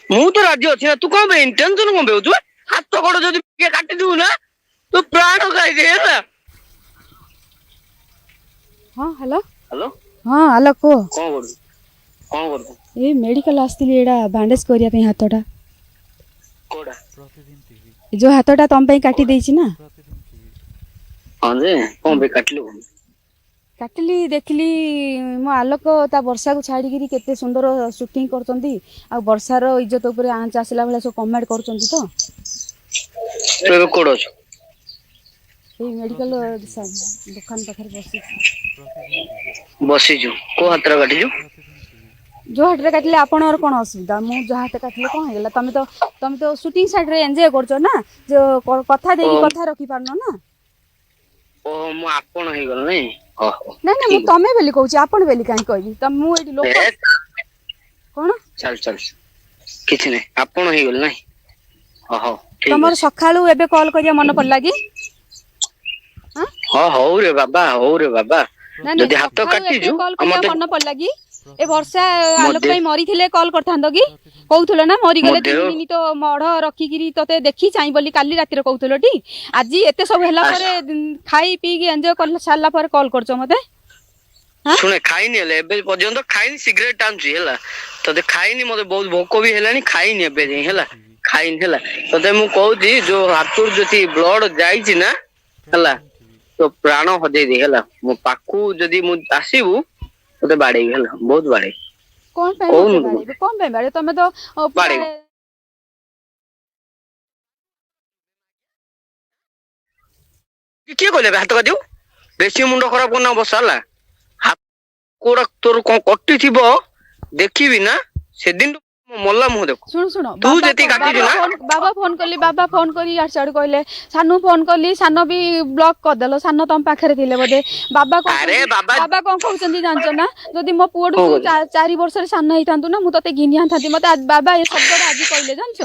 ମୁଁ ତ ରାଜି ଅଛି ନା, ତୁ କଣ ପାଇଁ ଟେନସନ କଣ ପାଇଁ ହଉଛୁ? ହାତ ଗୋଡ ଯଦି ଟିକେ କାଟିଦବୁ ନା, ତୁ ପ୍ରାଣ ଖାଇଦେ ହେଲା। ହଁ, ହ୍ୟାଲୋ। ହ୍ୟାଲୋ। ହଁ, ହ୍ୟାଲୋ, କୁହ। କଣ କରୁଛୁ, କଣ କରୁଛୁ? ଏଇ ମେଡ଼ିକାଲ ଆସିଥିଲି, ଏଇଟା ବ୍ୟାଣ୍ଡେଜ୍ କରିବା ପାଇଁ ହାତଟା। କୋଉଟା? ଯୋଉ ହାତଟା ତମ ପାଇଁ କାଟି ଦେଇଛି ନା। ହଁ ଯେ, କଣ ପାଇଁ କାଟିଲୁ? କାଟିଲି, ଦେଖିଲି ମୋ ଆଲୋକ ତା ବର୍ଷାକୁ ଛାଡ଼ିକିରି କେତେ ସୁନ୍ଦର ସୁଟିଂ କରୁଛନ୍ତି, ଆଉ ବର୍ଷାର ଇଜ୍ଜତ ଉପରେ ଆଞ୍ଚ ଆସିଲା ଭଳିଆ ସବୁ କମେଣ୍ଟ କରୁଛନ୍ତି ତ। ତୁ ଏବେ କୋଉଠି ଅଛୁ? ଏଇ ମେଡ଼ିକାଲ ଦୋକାନ ପାଖରେ ବସିଛି। ବସିଛୁ। କୋଉ ହାତରେ କାଟିଛୁ? ଯୋଉ ହାତରେ କାଟିଲେ ଆପଣଙ୍କର କ'ଣ ଅସୁବିଧା? ମୁଁ ଯାହା ହାତ କାଟିଲେ କ'ଣ ହେଇଗଲା? ତମେ ତ ସୁଟିଂ ସାଇଡ୍ରେ ଏନ୍ଜୟ କରୁଛ ନା, ଯୋଉ କଥା ଦେଇକି କଥା ରଖିପାରୁନ ନା। ଓହୋ, ମୁଁ ଆପଣ ହେଇଗଲ ନାଇଁ? ନାଇଁ ନାଇଁ, ମୁଁ ତମେ ବୋଲି କହୁଛି, ଆପଣ ବୋଲି କାହିଁ କହିବି? ତ ମୁଁ ଏଇଠି ଲୋକ କ'ଣ? ଚାଲ ଚାଲ, କିଛି ନାହିଁ, ଆପଣ ହେଇଗଲେ ନାଇଁ? ହଉ। ତମର ସକାଳୁ ଏବେ କଲ୍ କରିବା ମନେ ପଡିଲା କି? ହଁ, ହଉ ରେ ବାବା, ହଉ ରେ ବାବା। ଯଦି ହାତ କାଟିଛୁ କଲ୍ କରିବା ମନେ ପଡିଲା କି? ଏ ବର୍ଷା ଆଲୋକ ପାଇଁ ମରିଥିଲେ କଲ୍ କରିଥାନ୍ତ କି? କହୁଥିଲ ନା ମରିଗଲେ 3 ଦିନ ତ ମଢ ରଖିକିରି ତତେ ଦେଖି ଚାହିଁ ବୋଲି କାଲି ରାତିରେ କହୁଥିଲ ଟି। ଆଜି ଏତେ ସବୁ ହେଲା ପରେ, ଖାଇ ପିଇକି ଏନ୍ଜୟ କରି ସାରିଲା ପରେ କଲ୍ କରୁଛ ମତେ? ଶୁଣେ, ଖାଇନି ହେଲେ, ଏବେ ପର୍ଯ୍ୟନ୍ତ ଖାଇନି, ସିଗାରେଟ ଟାଣୁଛି ହେଲା। ତତେ ଖାଇନି, ମତେ ବହୁତ ଭୋକ ବି ହେଲାଣି, ଖାଇନି ଏବେ ଯାଇ ହେଲା, ଖାଇନି ହେଲା। ତତେ ମୁଁ କହୁଛି, ଯୋଉ ହାତରୁ ଯଦି ବ୍ଲଡ ଯାଇଛି ନା ହେଲା, ତୋ ପ୍ରାଣ ହଜେଇ ଦେଇ ହେଲା। ମୋ ପାଖକୁ ଯଦି ମୁଁ ଆସିବୁ, ତତେ ବାଡେଇବି ହେଲା, ବହୁତ ବାଡେଇବି। କଣ ପାଇଁ ବାଡେଇବେ? କଣ ପାଇଁ ବାଡେଇବେ? ତମେ ତ ବାଡେଇବି। କିଏ କହିଲେ ହାତ କାଟିବୁ? ବେଶୀ ମୁଣ୍ଡ ଖରାପ କରନା ବସ ହେଲା। କୋଉଟା ତୋର କଣ କଟିଥିବ ଦେଖିବି ନା, ସେଦିନ ମଲା ମୁହଁ ଦେଖ। ଶୁଣ ଶୁଣ, ତୁ ଯେତିକି କାଟିଛୁ ନା, ବାବା ଫୋନ କଲି, ବାବା ଫୋନ କରି ଇଆଡୁ ସିଆଡୁ କହିଲେ। ସାନୁ ଫୋନ କଲି, ସାନ ବି ବ୍ଲକ୍ କରିଦେଲ। ସାନ ତମ ପାଖରେ ଥିଲେ ବୋଧେ। ବାବା ବାବା କଣ କହୁଛନ୍ତି ଜାଣିଛ ନା? ଯଦି ମୋ ପୁଅଠୁ ତୁ 4 ବର୍ଷରେ ସାନ ହେଇଥାନ୍ତୁ ନା, ମୁଁ ତତେ ଘିନି ଆଣିଥାନ୍ତି। ମତେ ବାବା ଏ ଶବ୍ଦଟା ଆଜି କହିଲେ ଜାଣିଛ।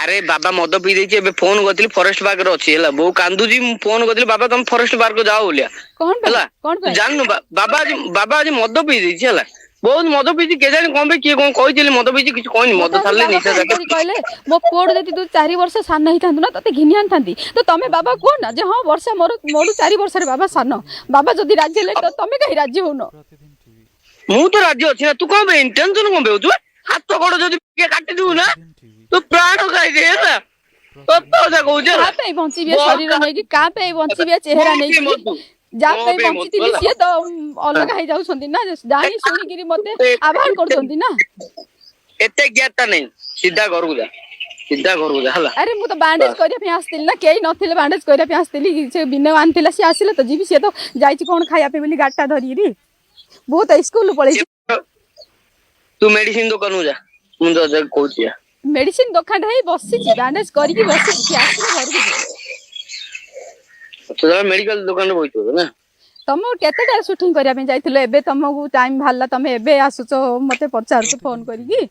ଆରେ ବାବା ମଦ ପିଇ ଦେଇଛି, ଏବେ ଫୋନ କରିଥିଲି, ଫରେଷ୍ଟ ପାର୍କରେ ଅଛି ହେଲା, ବୋଉ କାନ୍ଦୁଛି। ମୁଁ ଫୋନ କରିଥିଲି, ବାବା ତମେ ଫରେଷ୍ଟ ପାର୍କ ଯାଅ ବୋଲିଆ ହେଲା। ଜାଣିନୁ ବାବା ଆଜି, ବାବା ଆଜି ମଦ ପିଇ ଦେଇଛି ହେଲା, ବହୁତ ମଦ ପିଇଛି। କେଜାଣି କଣ ପାଇଁ, କିଏ କଣ କହିଥିଲି ମଦ ପିଇଛି, କିଛି କହିନି। ମଦ ଛାଡ଼ିଲେ ନିଶା। କହିଲେ ମୋ ପୁଅଠୁ ଯଦି ତୁ 4 ବର୍ଷ ସାନ ହେଇଥାନ୍ତୁ ନା, ତତେ ଘିନି ଆଣିଥାନ୍ତି। ତ ତମେ ବାବା କୁହ ନା ଯେ ହଁ, ବର୍ଷା ମୋର ମୋଠୁ 4 ବର୍ଷରେ ବାବା ସାନ। ବାବା ଯଦି ରାଜି ହେଲେ ତ ତମେ କାହିଁ ରାଜି ହଉନ? ମୁଁ ତ ରାଜି ଅଛି ନା, ତୁ କଣ ପାଇଁ ଟେନସନ କଣ ପାଇଁ ହଉଛୁ? ହାତ ଗୋଡ ଯଦି ଟିକେ କାଟିଦବୁ ନା, ତୁ ପ୍ରାଣ ଖାଇଦେ ହେଲା। ସତ କଥା କହୁଛି। କାହା ପାଇଁ ବଞ୍ଚିବି ଶରୀର ନେଇକି? କାହା ପାଇଁ ବଞ୍ଚିବି ଚେହେରା ନେଇକି? ଯାହା ପାଇଁ ବଞ୍ଚିଥିଲି ସିଏ ତ ଅଲଗା ହେଇଯାଉଛନ୍ତି ନା, ଜାଣି ଶୁଣିକିରି ମତେ ଆହ୍ୱାନ କରୁଛନ୍ତି ନା। ଏତେ ଜ୍ଞାତା ନାଇଁ, ସିଧା ଘରକୁ ଯା, ସିଧା ଘରକୁ ଯା ହେଲା। ଆରେ ମୁଁ ତ ବାଣ୍ଡେଜ କରିବା ପାଇଁ ଆସିଥିଲି ନା, କେହି ନଥିଲେ, ବାଣ୍ଡେଜ କରିବା ପାଇଁ ଆସିଥିଲି। ସେ ବିନୟ ଆଣିଥିଲା, ସିଏ ଆସିଲେ ତ ଯିବି। ସିଏ ତ ଯାଇଛି କଣ ଖାଇବା ପାଇଁ ବୋଲି ଗାଡିଟା ଧରିକିରି, ବହୁତ ସ୍କୁଲ ପଳେଇଛି। ତୁ ମେଡିସିନ ଦୋକାନକୁ ଯା, ମୁଁ ତତେ କହୁଛି। ମେଡିସିନ ଦୋକାନରେ ହେଇ ବସିଛି, ବ୍ୟାଣ୍ଡେଜ କରିକି ବସିଛି, ସିଏ ଆସିଲେ ଘରକୁ ଯିବି। ମେଡିକାଲ ଦୋକାନରେ ବସିଛୁ ନା? ତମ କେତେଟା ସୁଟିଂ କରିବା ପାଇଁ ଯାଇଥିଲ? ଏବେ ତମକୁ ଟାଇମ ବାହାରିଲା, ତମେ ଏବେ ଆସୁଛ ମତେ ପଚାରୁଛ ଫୋନ କରିକି?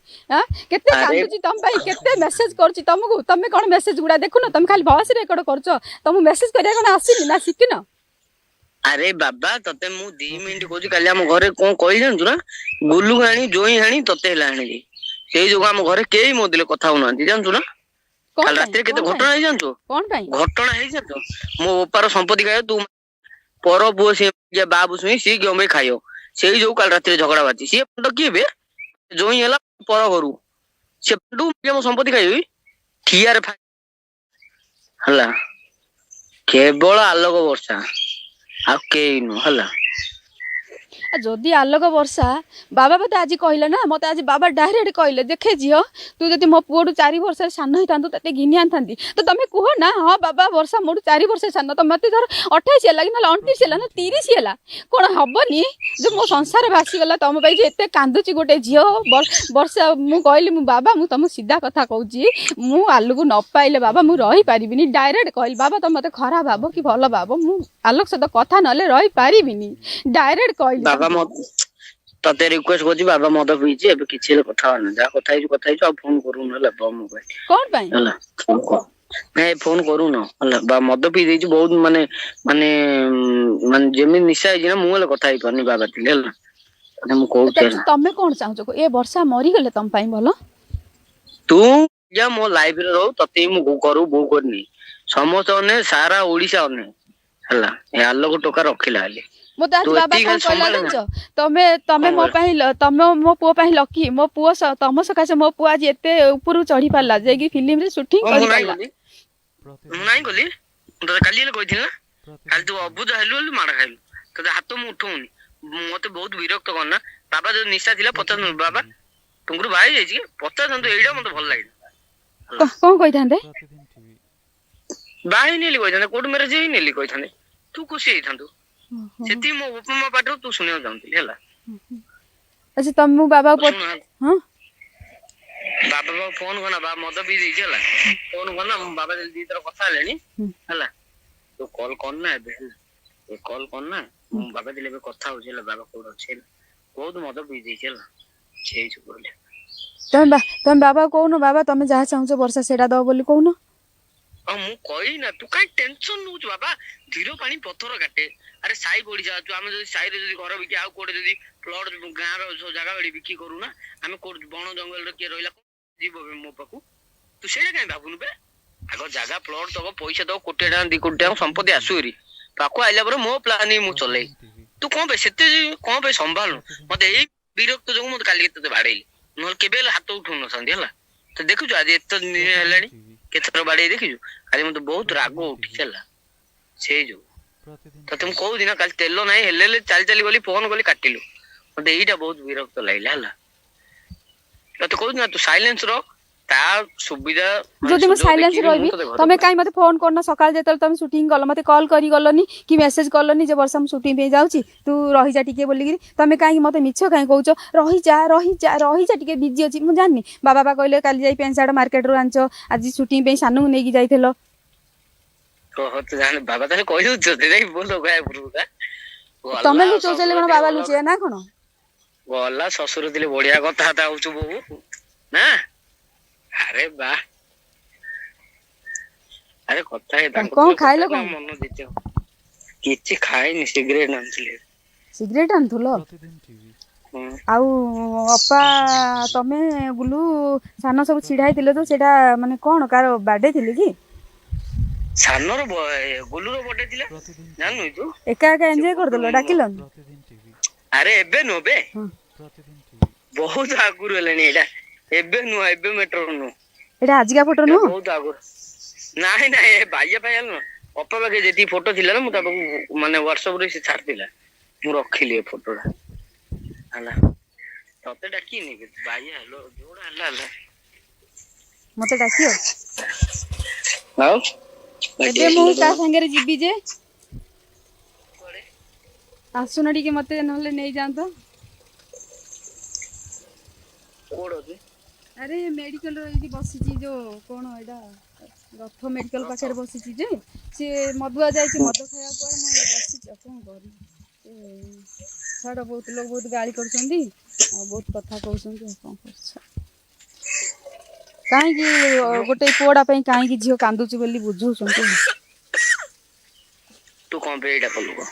କେତେ କାନ୍ଦୁଛି ତମ ପାଇଁ, କେତେ ମେସେଜ କରୁଛି ତମକୁ, ତମେ କଣ ମେସେଜ ଗୁଡା ଦେଖୁନ? ତମେ ଖାଲି ଭଏସ ରେକର୍ଡ କରୁଛ, ତମକୁ ମେସେଜ କରିବା କଣ ଆସିନି ନା ଶିଖିନ? ଆରେ ବାବା, ତତେ ମୁଁ 2 ମିନିଟ କହୁଛି, କାଲି ଆମ ଘରେ କଣ କହିଲି ଜାଣିଛୁ ନା? ଗୁଲୁକୁ ଆଣି, ଜୋଇଁ ଆଣି, ତତେ ହେଲା ଆଣିଲି। ସେଇ ଯୋଗୁ ଆମ ଘରେ କେହି ମୋ ଦିଲେ କଥା ହଉନାହାନ୍ତି ଜାଣିଛୁ ନା? କାଲି ରାତିରେ କେତେ ଘଟଣା ହେଇ ଜାଣିଛୁ? କଣ ପାଇଁ ଘଟଣା ହେଇ ଜାଣିଛୁ? ମୋ ବୋପାର ସମ୍ପତ୍ତି ଖାଇବ ତୁ, ପର ପୁଅ ସିଏ, ବାବୁ ଶୁଇଁ ସିଏ କିଏ ପାଇଁ ଖାଇବ। ସେଇ ଯୋଉ କାଲି ରାତିରେ ଝଗଡା ବାଜି, ସିଏ କିଏ ବେ? ଜୋଇଁ ହେଲା ପର ଘରୁ, ସେ ମୋ ସମ୍ପତ୍ତି ଖାଇବି ଠିଆରେ ହେଲା। କେବଳ ଆଲୋକ ବର୍ଷା, ଆଉ କେହି ନୁହଁ ହେଲା। ଯଦି ଆଲୋକ ବର୍ଷା, ବାବା ମତେ ଆଜି କହିଲେ ନା, ମତେ ଆଜି ବାବା ଡାଇରେକ୍ଟ କହିଲେ, ଦେଖେ ଝିଅ, ତୁ ଯଦି ମୋ ପୁଅଠୁ 4 ବର୍ଷରେ ସାନ ହେଇଥାନ୍ତୁ, ତତେ ଘିନି ଆଣିଥାନ୍ତି। ତ ତମେ କୁହ ନା ହଁ ବାବା, ବର୍ଷା ମୋଠୁ 4 ବର୍ଷ ସାନ। ତ ମତେ ଧର 28 ହେଲା କି ନହେଲେ 29 ହେଲା ନା 30 ହେଲା, କଣ ହବନି ଯେ ମୋ ସଂସାର ଭାସିଗଲା ତମ ପାଇଁ, ଯେ ଏତେ କାନ୍ଦୁଛି ଗୋଟେ ଝିଅ ବର୍ଷା। ମୁଁ କହିଲି, ମୁଁ ବାବା, ମୁଁ ତମକୁ ସିଧା କଥା କହୁଛି, ମୁଁ ଆଲୁକୁ ନ ପାଇଲେ ବାବା ମୁଁ ରହିପାରିବିନି। ଡାଇରେକ୍ଟ କହିଲି, ବାବା ତମେ ମତେ ଖରାପ ଭାବ କି ଭଲ ଭାବ, ମୁଁ ଆଲୋକ ସହିତ କଥା ନହେଲେ ରହିପାରିବିନି। ଡାଇରେକ୍ଟ କହିଲି। ବାବା, ତତେ ରିକ୍ୱେଷ୍ଟ କରୁଛି, ବାବା ମଦ ପିଇଛି ଏବେ, କିଛି ହେଲେ କଥା ହବନି। ଯାହା କଥା ହେଇଛୁ କଥା ହେଇଛୁ, ଆଉ ଫୋନ କରୁନୁ ହେଲା ମୋ ପାଇଁ। କଣ ପାଇଁ ହେଲା? ନାଇଁ, ଫୋନ କରୁନ ହେଲା। ବା ମଦ ପିଇ ଦେଇଛି ବହୁତ, ମାନେ ମାନେ ମାନେ ଯେମିତି ନିଶା ହେଇଛି ନା, ମୁଁ ହେଲେ କଥା ହେଇପାରୁନି ବାବା ଥିଲେ ହେଲା। ମୁଁ କହୁଛି, ତମେ କଣ ଚାହୁଁଛ? ଏ ବର୍ଷା ମରିଗଲେ ତମ ପାଇଁ ଭଲ? ତୁ ଯା ମୋ ଲାଇଫରେ ରହୁ, ତତେ ବି ମୁଁ ଘରକୁ ବୋହୂ କରିନି। ସମସ୍ତେ ଅନେ, ସାରା ଓଡିଶା ଅନେ, ହେଲା। ଏ ଆଲୋକ ଟୋକା ରଖିଲା ହେଲେ ମତେ ତୁ ଆଜି ବାବା ଏତିକି କଣ ଖାଲି କହିଲା ସମ୍ଭାଳେ ନା। ଜାଣିଛ? ତମେ ତମେ କଣ ମୋ କହିଲା? ପାଇଁ ତମେ ମୋ ପୁଅ ପାଇଁ ଲକି। ମୋ ପୁଅ ତମ ସକାଶେ ମୋ ପୁଅ ଆଜି ଏତେ ଉପରକୁ ଚଢି ପାରିଲା, ଯାଇକି ଫିଲ୍ମରେ ସୁଟିଂ ହଁ, ମୁଁ ନାଇଁ କରିପାରିଲା। କଲି, ମୁଁ ନାଇଁ କଲି। ମୁଁ ତତେ କାଲି ହେଲେ କହିଥିଲି ନା, କାଲି ତୁ ଅବୁଝ ହେଲୁ ବୋଲି ମାଡ ଖାଇଲୁ। ତୋତେ ହାତ ମୁଁ ଉଠଉନି। ମତେ ବହୁତ ବିରକ୍ତ କରନା। ବାବା ଯୋଉ ନିଶା ଥିଲା, ପଚାରୁନୁ ବାବା ଟୁଙ୍ଗୁରୁ ବାହା ହେଇଯାଇଛି କି ପଚାରନ୍ତୁ। ଏଇଟା ମତେ ଭଲ ଲାଗିଲା। କଣ କହିଥାନ୍ତେ? ବାହା ହେଇନି ବୋଲି କହିଥାନ୍ତେ, କୋର୍ଟ ମ୍ୟାରେଜ ହେଇନି ବୋଲି କହିଥାନ୍ତେ, ତୁ ଖୁସି ହେଇଥାନ୍ତୁ। ସେତିକି ମୋ ବାପା ମା ପାଟିରୁ ତୁ ଶୁଣିବାକୁ ଚାହୁଁଥିଲି, ହେଲା। ଆଚ୍ଛା, ତମେ ମୁଁ ବାବାକୁ ଶୁଣ। ହଁ। ବାବା ପାଖକୁ ଫୋନ କରନା, ବାବା ମଦ ପିଇ ଦେଇଛି, ହେଲା। ଫୋନ କରନା। ମୁଁ ବାବା ଦି ଥର କଥା ହେଲେଣି। ହେଲା, ତୁ କଲ୍ କରନା ଏବେ, ହେଲା। ତୁ କଲ୍ କରନା। ମୁଁ ବାବା ଥିଲେ ଏବେ କଥା ହଉଛି, ହେଲା। ବାବା କୋଉଠି ଅଛି, ହେଲା। ବହୁତ ମଦ ପିଇ ଦେଇଛି, ହେଲା। ସେଇ ଯୋଉ କହିଲେ। ତମେ ବାବା କହୁନ, ବାବା ତମେ ଯାହା ଚାହୁଁଛ ବର୍ଷା ସେଇଟା ଦବ ବୋଲି କହୁନ। ହଁ, ମୁଁ କହିନା। ତୁ କାଇଁ ଟେନସନ ନଉଛୁ ବାବା? ଧୀର ପାଣି ପଥର କାଟେ। ଆରେ ସାହି ପଡିଶା ଅଛୁ ଆମେ। ଯଦି ସାହିରେ ଯଦି ଘର ବିକି ଆଉ କୋଉଠି ଯଦି ପ୍ଲଟ, ଗାଁର ସବୁ ଜାଗା ବାଡି ବିକି କରୁନା ଆମେ। କୋଉଠି ବଣ ଜଙ୍ଗଲରେ କିଏ ରହିଲା ଯିବ ବେ ମୋ ପାଖକୁ? ତୁ ସେଇଟା କାଇଁ ଭାବୁନୁ ବେ? ଆଗ ଜାଗା ପ୍ଲଟ ଦବ, ପଇସା ଦବ, କୋଟିଏ ଟଙ୍କା 2 କୋଟି ଟଙ୍କା ସମ୍ପତ୍ତି ଆସୁ ହେରି। ପାଖକୁ ଆଇଲା ପରେ ମୋ ପ୍ଲାନ୍ ହିଁ ମୁଁ ଚଲେଇ। ତୁ କଣ ପାଇଁ ସେତେ କଣ ପାଇଁ ସମ୍ଭାଳୁନୁ ମତେ? ଏଇ ବିରକ୍ତ ଯୋଗୁ ମତେ କାଲି ତତେ ବାଡେଇଲି, ନହେଲେ କେବେ ହେଲେ ହାତ ଉଠଉନଥାନ୍ତି, ହେଲା। ତ ଦେଖୁଛୁ ଆଜି ଏତେ ଦିନ ହେଲାଣି କେତେଥର ବାଡେଇ ଦେଖିଛୁ? କାଲି ମତେ ବହୁତ ରାଗ ଉଠିଛି, ହେଲା। ସେଇ ଯୋଗୁ ତତେ ମୁଁ କହୁଛି ନା, କାଲି ତେଲ ନାହିଁ ହେଲେ ହେଲେ ଚାଲି ଚାଲି ଗଲି, ଫୋନ କଲି, କାଟିଲୁ। ମତେ ଏଇଟା ବହୁତ ବିରକ୍ତ ଲାଗିଲା, ହେଲା। ତତେ କହୁଛି ନା, ତୁ ସାଇଲେନ୍ସ ର ତା ସୁବିଧା ମାନେ ଯଦି ମୁଁ ସୁଯୋଗ ସାଇଲେନ୍ସ ଦେଖିକି ମୁଁ ରହିବି, ତତେ ଘରେ ତମେ କାହିଁ ମତେ ଫୋନ କରୁନ? ସକାଳେ ଯେତେବେଳେ ତମେ ସୁଟିଂ କଲ, ମତେ କଲ୍ କରି ଗଲନି କି ମେସେଜ କଲନି ଯେ ବର୍ଷା ମୁଁ ସୁଟିଂ ପାଇଁ ଯାଉଛି, ତୁ ରହିଯା ଟିକେ ବୋଲିକିରି। ତମେ କାହିଁକି ମତେ ମିଛ କାହିଁ କହୁଛ, ରହିଯା ରହିଯା ରହିଯା, ଟିକେ ବିଜି ଅଛି? ମୁଁ ଜାଣିନି। ବାବା ବା କହିଲେ କାଲି ଯାଇ ପ୍ୟାଣ୍ଟ ସାର୍ଟ ମାର୍କେଟରୁ ଆଣିଛ, ଆଜି ସୁଟିଂ ପାଇଁ ସାନକୁ ନେଇକି ଯାଇଥିଲ। ଓହୋ, ତୁ ଜାଣି ବାବା ତାହେଲେ କହିଦଉଛୁ ତତେ ଯାଇ ବୋଲ କହିବା ପୂର୍ବରୁ ଗଲା। ତମେ ଲୁଚଉଛ ଶ୍ୱଶୁର କଣ ଥିଲେ ବାବା ଭଲ ଲୁଚେଇବେ ନା କଣ? ଗଲା, ଶ୍ୱଶୁର ଥିଲେ ବଢିଆ କଥାବାର୍ତ୍ତା ହଉଛୁ ବୋହୁ ନା। ଆରେ ବା, ଆରେ କଥା ହେଇ ତାଙ୍କ କଣ ଥିଲେ କଥା ଖାଇଲ ହେଲେ କଣ? ଆମ ମନ ଜିତିବ। କିଛି ଖାଇନି, ସିଗରେଟ ଆଣିଥିଲି। ସିଗରେଟ ଆଣୁଥିଲ? ହୁଁ। ଆଉ ଅପା, ତମେ, ବୁଲୁ, ସାନ ସବୁ ଛିଡା ହେଇଥିଲେ ତ, ସେଇଟା ମାନେ କଣ କାହାର ବାର୍ଥଡେ ଥିଲେ କି? ସାନର ଗୁଲୁର ବର୍ଥଡେ ଥିଲା, ଜାଣିନୁ କି ତୁ? ଏକା ଏକା ସେ ଏଞ୍ଜୟ କରିଦେଲ, ଡାକିଲନି? ଆରେ ଏବେ ନୁହଁ ବେ, ବହୁତ ଆଗରୁ ହେଲାଣି ଏଇଟା। ଏବେ ନୁହଁ, ଏବେ ମେଟ୍ରୋ ନୁହଁ। ଏଇଟା ଆଜିକା ଫଟୋ ଏଇଟା ନୁହଁ? ବହୁତ ଆଗରୁ। ନାଇଁ ନାଇଁ, ଏ ବାଇଆ ଫାଇଆ ନୁହଁ। ଅପା ପାଖେ ଯେତିକି ଫଟୋ ଥିଲା ନା, ମୁଁ ତା ପାଖକୁ ମାନେ ହ୍ୱାଟ୍ସଆପ ରେ ସେ ଛାଡିଥିଲା, ମୁଁ ରଖିଲି ଏ ଫଟୋଟା, ହେଲା। ତତେ ଡାକିନି, ବାଇଆ ହେଲୋ। ଯୋଉଟା ହେଲା ହେଲା। ମତେ ଡାକିବ? ଆଉ ଏବେ ମୁଁ କାହା ସାଙ୍ଗରେ ଯିବି ଯେ? ଆସୁନ ଟିକେ, ମତେ ନହେଲେ ନେଇଯାଆନ୍ତ। କୋଉଠି ଅଛି? ଆରେ ମେଡିକାଲ ଏଇଠି ବସିଛି, ଯୋଉ କଣ ଏଇଟା, ରଥ ମେଡିକାଲ ରଥ ପାଖରେ ବସିଛି ଯେ। ସିଏ ମଦୁଆ ଯାଇଛି ମଦ ଖାଇବାକୁ କୁଆଡେ। ମୁଁ ଏଇ ବସିଛି, ଆଉ କଣ କରିବି? ସେ ଛାଡ, ବହୁତ ଲୋକ ବହୁତ ଗାଳି କରୁଛନ୍ତି ଆଉ ବହୁତ କଥା କହୁଛନ୍ତି, ଆଉ କଣ କରୁଛ? କାହିଁକି ଗୋଟେ ପୁଅଟା ପାଇଁ କାହିଁକି ଝିଅ କାନ୍ଦୁଛି ବୋଲି ବୁଝଉଛନ୍ତି। ତୁ କଣ ପାଇଁ ଏଇଟା କଲୁ କହ?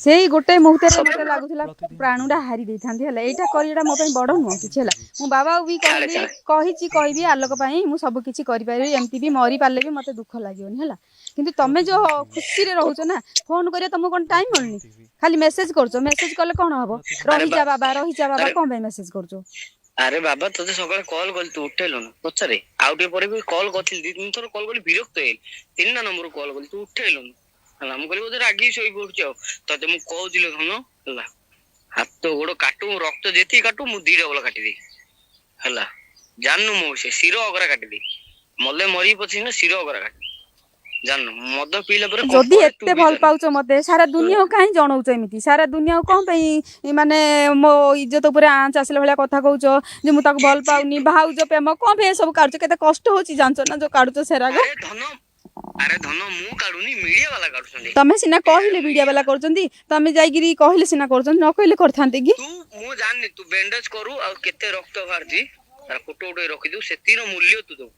ସେଇ ଗୋଟେ ମୁହୂର୍ତ୍ତରେ ମତେ ଲାଗୁଥିଲା ପ୍ରାଣଟା ହାରି ଦେଇଥାନ୍ତି, ହେଲା। ଏଇଟା କରିବାଟା ମୋ ପାଇଁ ବଡ ନୁହଁ କିଛି, ହେଲା। ମୁଁ ବାବାକୁ ବି ଛାଡେ କହିଲି, ଛାଡେ। କହିଛି, କହିବି, ଆଲୋକ ପାଇଁ ମୁଁ ସବୁ କିଛି କରିପାରିବି। ଏମିତି ବି ମରି ପାରିଲେ ବି ମତେ ଦୁଃଖ ଲାଗିବନି, ହେଲା। କିନ୍ତୁ ତମେ ଯୋଉ ଖୁସିରେ ରହୁଛ ନା, ଫୋନ କରିବା ତମକୁ କଣ ଟାଇମ ମିଳୁନି? ଖାଲି ମେସେଜ କରୁଛ। ମେସେଜ କଲେ କଣ ହବ? ଆରେ ରହିଯା ବାବା, ରହିଯା ବାବା, ଆରେ କଣ ପାଇଁ ମେସେଜ କରୁଛ? ଆରେ ବାବା, ତୋତେ ସକାଳେ କଲ୍ କଲି, ତୁ ଉଠେଇଲୁନୁ। ପଚାରେ, ଆଉ ଟିକେ ପରେ ବି କଲ୍ କରିଥିଲି, ଦି ତିନି ଥର କଲ୍ କଲି, ବିରକ୍ତ ହେଇଗଲି। ତିନିଟା ନମ୍ବର କଲ୍ କଲି, ତୁ ଉଠେଇଲୁନୁ, ହେଲା। ମୁଁ କହିଲି ବୋଧେ ରାଗିକି ଶୋଇ ପଡୁଛି। ଆଉ ତତେ ମୁଁ କହୁଥିଲି ଧନ, ହେଲା, ହାତ ଗୋଡ କାଟୁ, ରକ୍ତ ଯେତିକି କାଟୁ, ମୁଁ ଦି ଡବଲ କାଟିଦେବି, ହେଲା। ଜାଣିନୁ ମୁଁ ସେ ଶିର ଅଗରା କାଟିଦେବି। ମଲେ ମରିବି ପଛେ ନା ଶିର ଅଗରା କାଟି ଜାଣିନୁ। ମଦ ପିଇଲା ପରେ କଣ ଯଦି କରେ ତୁ ଏତେ ବି ଭଲ ଜାଣିନୁ। ପାଉଛ ମତେ, ସାରା ଦୁନିଆକୁ କାହିଁ ଜଣଉଛ ଏମିତି? ସାରା ଦୁନିଆକୁ କଣ ପାଇଁ ମାନେ ମୋ ଇଜ୍ଜତ ଉପରେ ଆଞ୍ଚ ଆସିଲା ଭଳିଆ କଥା କହୁଛ ଯେ ମୁଁ ତାକୁ ଭଲ କିଛି ପାଉନି, ଭାଉଜ ପ୍ରେମ କଣ ପାଇଁ ଏସବୁ କାଢୁଛ? କେତେ କଷ୍ଟ ହଉଛି ଜାଣିଛ ନା, ଯୋଉ କାଢୁଛ ସେରାଗ? ଆରେ ଧନ, ଆରେ ଧନ, ମୁଁ କାଢୁନି, ମିଡିଆ ବାଲା କାଢୁଛନ୍ତି। ତମେ ସିନା କହିଲେ ମିଡିଆ ମିଡିଆ ବାଲା କରୁଛନ୍ତି। ତମେ ଯାଇକିରି କହିଲେ ସିନା କରୁଛନ୍ତି, ନ କହିଲେ କରିଥାନ୍ତେ କି? ତୁ ମୁଁ ଜାଣିନି। ତୁ ବ୍ୟାଣ୍ଡେଜ କରୁ ଆଉ କେତେ ରକ୍ତ ବାହାରିଛି ତାର ଫଟୋ ଉଠେଇ ରଖିଦବୁ। ସେତିର ମୂଲ୍ୟ ତୁ ଦବୁ,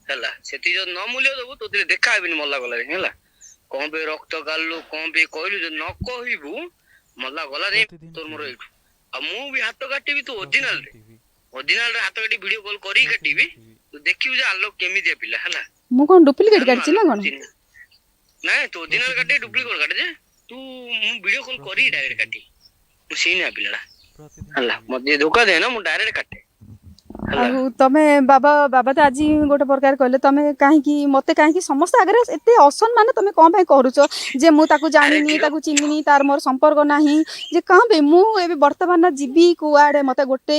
ହେଲା। ସେତିକି ଯଦି ନ ମୂଲ୍ୟ ଦବୁ, ତୋ ଦେଖା ହେବିନି ମଲା ଗଲା ଯାଏ, ହେଲା। କଣ ପାଇଁ ରକ୍ତ କାଢିଲୁ, କଣ ପାଇଁ କହିଲୁ? ଯଦି ନ କହିବୁ, ମଲା ଗଲା ଯାଇ ତୋର ମୋର ଏଇଠୁ। ଆଉ ମୁଁ ବି ହାତ କାଟିବି ତୁ ଅରିଜିନାଲ ରେ। ଅରିଜିନାଲ ହାତ କାଟି ଭିଡିଓ କଲ୍ କରିକି କାଟିବି, ତୁ ଦେଖିବୁ ଯେ ଆଲୋକ କେମିତିଆ ପିଲା ହେଲା। ମୁଁ କଣ ଡୁପ୍ଲିକେଟ କାଟିଛି ନା କଣ? ନାଇଁ, ତୁ ଅରିଜିନାଲ କାଟି, ଡୁପ୍ଲିକେଟ କାଟେ ଯେ ତୁ, ମୁଁ ଭିଡିଓ କଲ୍ କରିକି ଡାଇରେକ୍ଟ କାଟି। ମୁଁ ସେଇନିଆ ପିଲାଟା ହେଲା, ମତେ ଯିଏ ଧୋକା ଦେ ନା, ମୁଁ ଡାଇରେକ୍ଟ କାଟେ ହେଲା। ଆଉ ତମେ ବାବା, ବାବା ତ ଆଜି ଗୋଟେ ପ୍ରକାର କହିଲେ, ତମେ କାହିଁକି ମତେ କାହିଁକି ସମସ୍ତ ଆଗରେ ଏତେ ଅସମ୍ମାନ ତମେ କଣ ପାଇଁ କରୁଛ ଯେ ମୁଁ ତାକୁ ଜାଣିନି, ତାକୁ ଚିହ୍ନିନି, ତାର ମୋର ସମ୍ପର୍କ ନାହିଁ, ଯେ କଣ ପାଇଁ ମୁଁ ଏବେ ବର୍ତ୍ତମାନ ଯିବି କୁଆଡେ? ମତେ ଗୋଟେ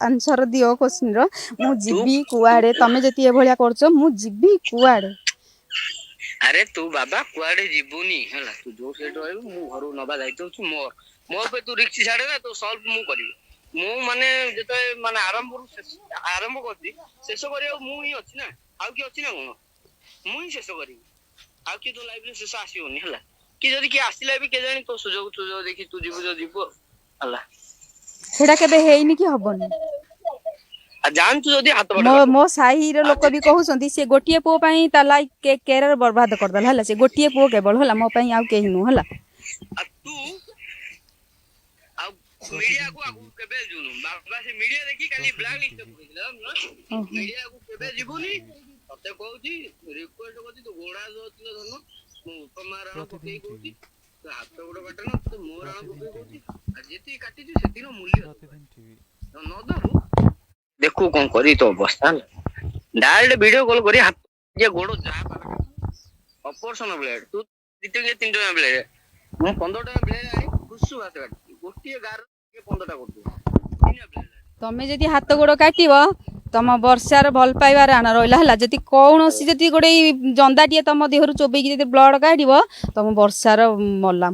ଆନ୍ସର ଦିଅ କୋଶ୍ଚିନ୍ର, ମୁଁ ଯିବି କୁଆଡେ? ତମେ ଯଦି ଏଭଳିଆ କରୁଛ, ମୁଁ ଯିବି କୁଆଡେ? ଆରେ ତୁ ବାବା କୁଆଡେ ଯିବୁନି ହେଲା। ତୁ ଯୋଉ ସେଇଠି ରହିବୁ, ମୁଁ ଘରକୁ ନବା ଦାୟିତ୍ୱ ହଉଛି ମୋର। ମୋ ଉପରେ ତୁ ରିକ୍ସ ଛାଡେ ନା, ତୋ ସଲ୍ଭ ମୁଁ କରିବି। ମୁଁ ମାନେ ଯେତେବେଳେ ମାନେ ଆରମ୍ଭରୁ ଆରମ୍ଭ କରୁଛି, ଶେଷ କରିବାକୁ ମୁଁ ହିଁ ଅଛି ନା, ଆଉ କିଏ ଅଛି ନା କଣ? ମୁଁ ହିଁ ଶେଷ କରିବି, ଆଉ କିଏ ତୋ ଲାଇଫରେ ଶେଷ ଆସିବନି ହେଲା। କି ଯଦି କିଏ ଆସିଲା ବି, କେଜାଣି ତୋ ସୁଯୋଗ ସୁଯୋଗ ଦେଖି ତୁ ଯିବୁ ଯୋଉ ଯିବୁ ଆଉ ହେଲା। ସେଇଟା କେବେ ହେଇନି କି ହବନି। ଆଉ ଜାଣିଛୁ ଯଦି ହାତ ମୋ ମୋ ସାହିର ଲୋକ ବି କହୁଛନ୍ତି, ସେ ଗୋଟିଏ ପୁଅ ପାଇଁ ତା ଲାଇଫ କ୍ୟାରିୟର ବର୍ବାଦ କରିଦେଲା ହେଲା। ସେ ଗୋଟିଏ ପୁଅ କେବଳ ହେଲା, ମୋ ପାଇଁ ଆଉ କେହି ନୁହଁ ହେଲା। ଆଉ ତୁ ଆଉ ମିଡିଆକୁ ଆଗକୁ କେବେ ଯିବୁନୁ ବାବା। ସେ ମିଡିଆ ଦେଖି କାଲି ବ୍ଲାକ୍ ଲିଷ୍ଟ ପକେଇଥିଲା। ମିଡିଆକୁ କେବେ ଯିବୁନି, ତତେ କହୁଛି, ରିକ୍ୱେଷ୍ଟ କରୁଛି, ତୁ ଗୋଡା ଧନ, ମୁଁ ଉପମା ରାଣ ପକେଇ କହୁଛି, ତୁ ହାତ ଗୋଡ କାଟନା, ତୁ ମୋ ରାଣ ପକେଇ କହୁଛି। ଆଉ ଯେତିକି କାଟିଛୁ ସେତିକି ମୂଲ୍ୟ ନ ଦବୁ, ଦେଖୁ କଣ କରିବି ତୋ ଅବସ୍ଥା ହେଲା। ଡାଇରେକ୍ଟ ଭିଡିଓ କଲ୍ କରି ହାତ ଗୋଡ ଯାହା ଅପରେସନ ବ୍ଲେଡ, ତୁ 2 ଟଙ୍କିଆ 3 ଟଙ୍କା ବ୍ଲେଡ, ମୁଁ 15 ଟଙ୍କା ବ୍ଲେଡ ଆଣି ଖୁସୁ ଭାତ କାଟିଛି, ଗୋଟିଏ ଗାର 15ଟା କରୁଛୁ। ତମେ ଯଦି ହାତ ଗୋଡ କାଟିବ, ତମ ବର୍ଷାର ଭଲ ପାଇବାର ଆଣ ରହିଲା ହେଲା। ଯଦି କୌଣସି ଯଦି ଗୋଟେ ଜନ୍ଦାଟିଏ ତମ ଦେହରୁ ଚୋବେଇକି ଯଦି ବ୍ଲଡ କାଢିବ, ତମ ବର୍ଷାର ମଲା।